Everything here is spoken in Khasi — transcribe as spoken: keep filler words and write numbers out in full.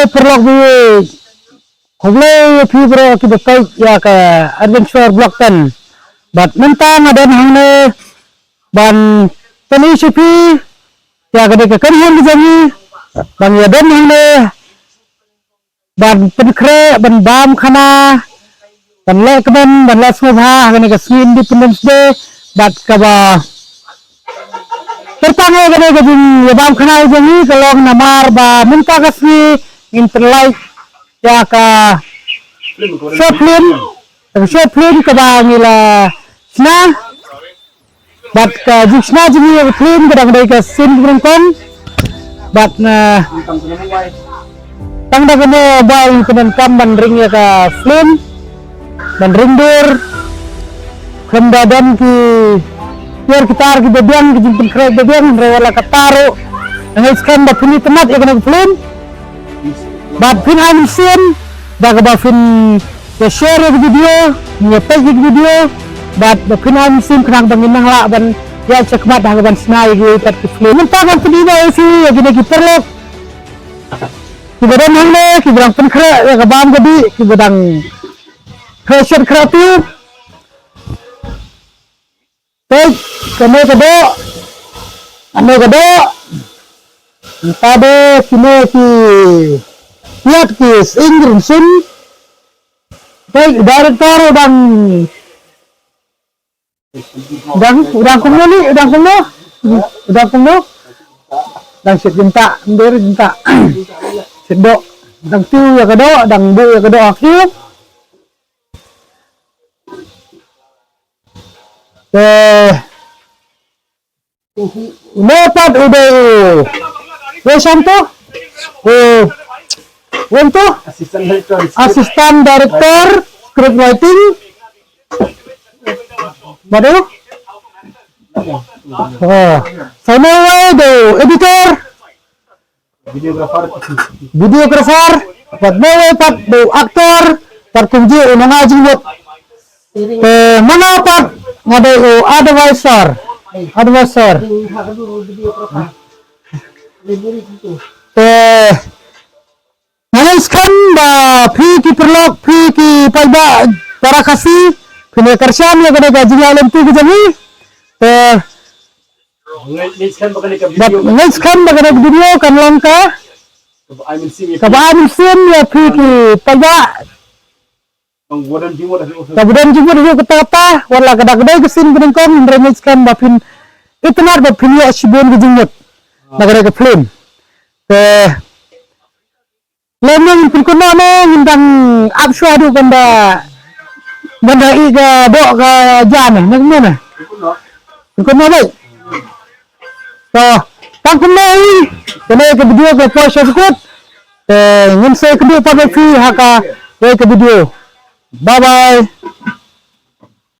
Paralok baieit, khublei ïa phi baroh kiba peit ïa ka Adventure Vlog ten. Bad mynta nga don hangne ban pyni sha phi ïa kane ka kynhun ka jong ngi ban ïa don hangne ban pynkhreh, ban bam khana, ban lehkmen, ban leh sngewbha ha kane ka sngi Independence Day. Bad kaba kyrpang ïa kane ka jingïabam khana jong ngi ka long namar ba mynta ka sngi ngin pynlait ïa ka short film, ka short film kaba ngi la shna. Bad ka jingshna jong ngi ïa ka film ka dang dei ka sien nyngkong. Bad na tang da ka mobile ngi pyndonkam ban ring ïa ka film, ban ring dur. Khlem da don ki tiar ki tar kiba biang, ki jingpynkhreh kiba biang, hynrei wat la katta ruh nga ngeit skhem ba phin itynnad ïa kane ka film. Bad phin ai mynsiem da kaba phin ïa share ïa ka video, ïa peit ïa ka video, bad ba phin ai mynsiem khnang ba ngin nang lah ban ïa shakhmat ha kaban shna ïa kiwei pat ki film. Mynta ngan pyni noh ïa phi ïa kine ki paralok kiba don hangne, kiba dang pynkhreh ïa ka bam ka dih, kiba dang khreh shet khreh tiew. Peit, kane ka doh. Kane ka doh. Mynta de kine ki ïat ki sying rynsun. Peit, director u dang, u dang, u dang kumno ni, u dang kumno? U dang kumno? U dang shet jyntah, nder jyntah. Shet doh. U dang tiew ïa ka doh, u dang buh ïa ka doh ha khiew. Te une pat u dei u, u Shanto, u, u Shanto, Assistant Director, Assistant Director, Script Writing. Bad u, oh, sa une u dei u Editor. Videographer. Videographer, bad une pat u actor, bad kumjuh u nongai jingmut. Te mano pat nga dei u advisor. Advisor. Te nga ngeit skhem ba phi ki paralok, phi ki paidbah para Khasi, phin ïa kyrshan ïa kane ka jingïalam tu ka jong ngi. Te Ngeit, ngeit skhem ba kane ka bad video, ngeit skhem ba kane ka video kan long ka kaba ai mynsiem ïa, kaba ai mynsiem ïa phi ki paidbah. Kaba don jingmut ruh kata kata, wat la ka da ka dei ka sien ka nyngkong, hynrei ngeit skhem ba phin itynnad bad phin ïoh shibun ka jingmut na kane ka film. Te lem ne ngin pynkynmaw ne ngin dang ap shuwa haduh ban da, ban da ïeh ka doh ka ja ne, ne kumno ne? Pynkynmaw beit. To, tang kumne hi, kane ka video ka poi sha kut. Te ngin sa ïakynduh pat bad phi ha kawei ka video. Bye bye.